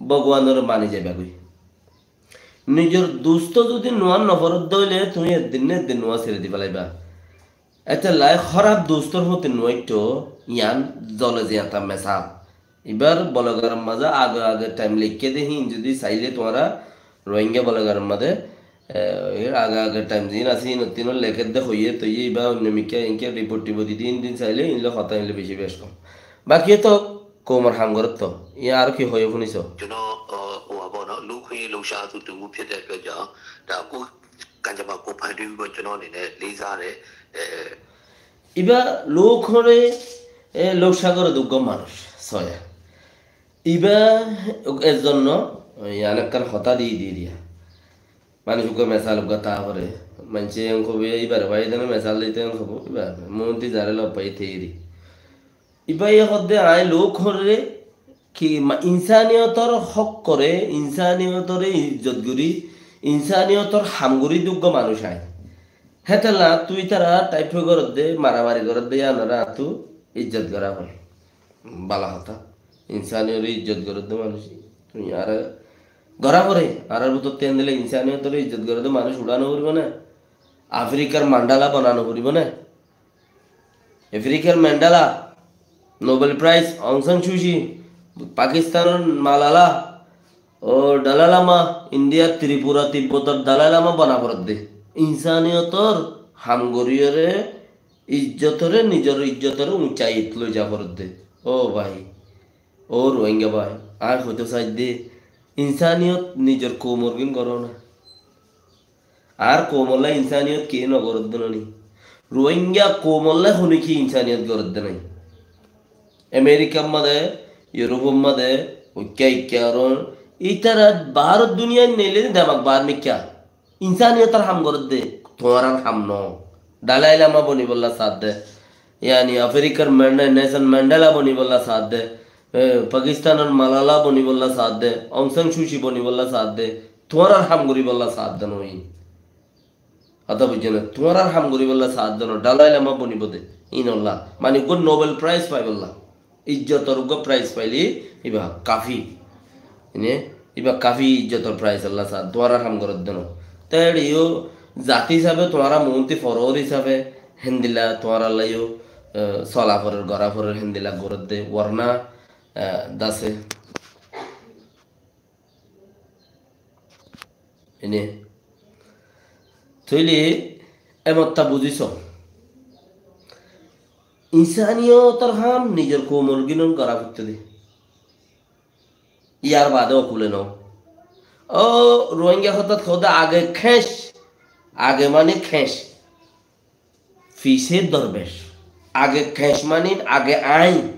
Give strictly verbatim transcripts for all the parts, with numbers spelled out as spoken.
Bhogobanore mani zaibagói. Nizor dustó zodi nuáñt noforódde óile tuñí eddin né eddin nuáñt seri di félaiba. Etollá hóraf dustór fúti nuáitto, yián zole ziyata mesal. Ibár bologoror mazé age age thaim leikké dé híin zodi sailé tuáñra Rohingya bologoror mazé, e, age age thaim ziín asé híin ottín lekédde hoiyé toiyé ibá oinno mikká inkká riport tibot di din din sailé inlo hotá inlo beci bec kom. Baki to koumor ham gorótto. Iín aró ki hoiyé fúniso? ကျွန်တော် ဟို ဟိုဟာပေါ့နော် လူ့အခွင့်အရေးလှုပ်ရှားသူတစ်ဦးဖြစ်တဲ့အတွက်ကြောင့် ဒါကိုယ်ကံကြမ္မာကိုယ်ဖန်တီးပြီးတော့ ကျွန်တော်အနေနဲ့လေးစားတယ်။ အဲ Ibá lóokhóre, e, lókca goré dé uggúa manúic, sóiya. Ibá ezzonno, e, yián ekkán hotá di, di diya. Manúic uggúa mesal uggúa táa foré. Maincé en hoibó, ibáre bái dene mesal dite en hoibó, ibá muúnti zaré lofai théri. Ibáye hoódde aññí lóokhóre ki ma-, insaniyotor hók goré, insaniyotoré izzot gorí, insaniyotor ham gorí dé uggúa manúic aññí. Hétolla añáttu ítara thaip goródde, maramari goródde, yíanoré añáttu izzot gorá foré. Bála hotá. Insaniyotoré izzot goródde manúic. Tuñí añáre gorá foré. Añárar bútottú endilla insaniyotoré izzot goródde manúic uçá no foribó né? Afrikar Mandela bana no foribó né? Afrikar Mandela, Nobel Prize, Aung San Suu Kyi, Pakistanor Malala, ó Dalai Lama, Indiyar Tripura, Tibbotor Dalai Lama bana foredde. Insaniyotor ham goríyore, ijjotoré, nizor ijjotoré uñcait loi za foredde. Ó bái, ó Rohingya bái, añí hoitó saidde, insaniyot nizor koumor gín goró na. Añár koumolla insaniyot kiyé nogoródde nani? Rohingya koumolla hone ki insaniyot goródde nai? Amerikar mazé, Yurupor mazé, uikká uikká aron, ítara baáror duniyait neile de demak baár mikká. Insaniyotor ham goródde, tuáñrar ham no. Dalai Lama bonibolla saádde. Yáni Afrikar Manda-, Nelson Mandela bonibolla saádde. E, Pakistanor Malala bonibolla saádde, Aung San Suu Kyi bonibolla saádde, tuáñrar ham goríbolla saádde no ín. Hotá buijjó né? Tuáñrar ham goríbolla saádde no, Dalai Lama bonibo de, ínolla. Mani uggúa Nobel Prize faibolla. Ijjotor uggúa prize faile iba kafi. Ine, iba kafi ijjotor prize olla sa, tuáñrar ham goródde no. Te eçe yó zati hísabe tuáñra muúnti foror hísabe, héndilla tuáñrallá yó, e, sola forer, gorá forer, héndilla goródde, warna, e, dase. Ine. Tóile emotta buzíso. Insaniyotor ham nizor koumor gínon gorá foittó de. Yar bade okule no. Ó, Rohingya hotát hoóde age kheñc, age mani kheñc, fise dorbec. Age kheñc mani age aññí,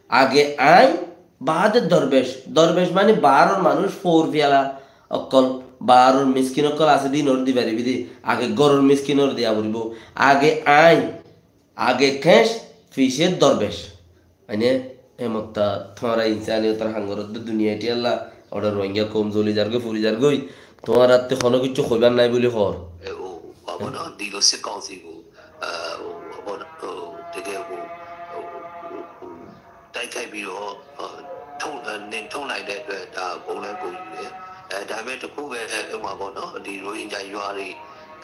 age aññí, bade dorbec. Dorbec mani baáror manúic four fiyala okkol, baáror miskin okkol asé de inor di faribi de. Age góror miskinor diya foribo. Age aññí, age kheñc, fise dorbec. Mane, emotta tuáñra insaniyotor ham goródde duniyait iyálla, óre Rohingya koum zoli zargói, furi zargói, tuáñrattú hono kiccú hoibar nái buli hoór. အဲ ဟို ဟို ဘာပေါ့နော် ဒီလိုစစ်ကောင်စီကို အဲ ဟို ဘာပေါ့နော် ဟို တကယ်ကို ဟို ဟို ဟို တိုက်ခိုက်ပြီးတော့ အဲ ထုတ် အဲ နှင်ထုတ်နိုင်တဲ့အတွက် ဒါ ဂုဏ်လည်းဂုဏ်ယူတယ်။ အဲ ဒါပေမဲ့ တစ်ခုပဲ ဥပမာပေါ့နော် ဒီ ရိုဟင်ဂျာ ရွာတွေ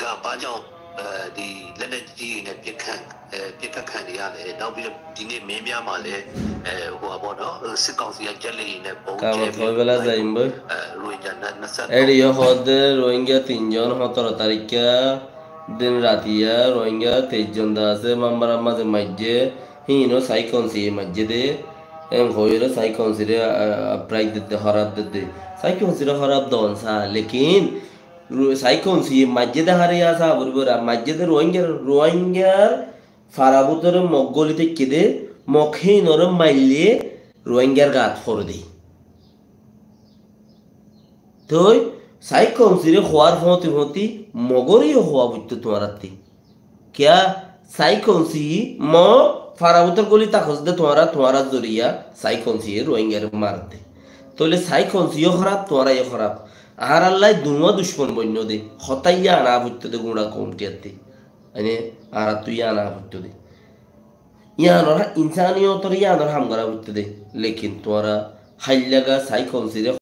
က ဘာကြောင့် အဲ ဒီ လက်နက်ကြီးတွေနဲ့ ပစ်ခတ် အဲ ပစ်ခတ်ခံနေရတယ်။ နောက်ပြီးတော့ ဒီနေ့ မင်းပြားမှာလည်း အဲ ဟိုဟာပေါ့နော် စစ်ကောင်စီက ဂျက်လေယာဉ်နဲ့ ဗုံးကြဲပြီးတော့ အဲ ရိုဟင်ဂျာ နှစ် နှစ်ဆယ့်သုံး Eçe yó hoódde Rohingya tin zon, hótoro tarikka din ratiya Rohingya teis zon de asé, Mambarar mazé maijjé, híin ó Saikonsiye maijjé de, en hoiyóre Saikonsire, a, a, prize dedde, hóraf dedde. Saikonsi re hóraf don sa, lekin Ru-, Saikonsiye maijjé de hare yá sa foribó ra, maijjé de Rohingyar, Rohingyar fara bútore Mok goli táikke de, Mok híinore maille Rohingyar gat fore de. Toi Saikonsi re hoar fóti fóti Mogore yó hoa foitto tuáñrattí. Kiyá Saikonsi Mok fara bútor goli tákos de tuáñra, tuáñrar zoriya Saikonsiye Rohingyare mar de. Tóile Saikonsi yó hóraf, tuáñra yó hóraf. Añárallá duwá ducmon boinno de. Hotá yían a foitto de guñça koum kiyattí. Mane añárattú yían a foitto de. Yíanor ha-, insaniyotor yíanor ham gora foitto de. Lekin tuáñra háillaga Saikonsi re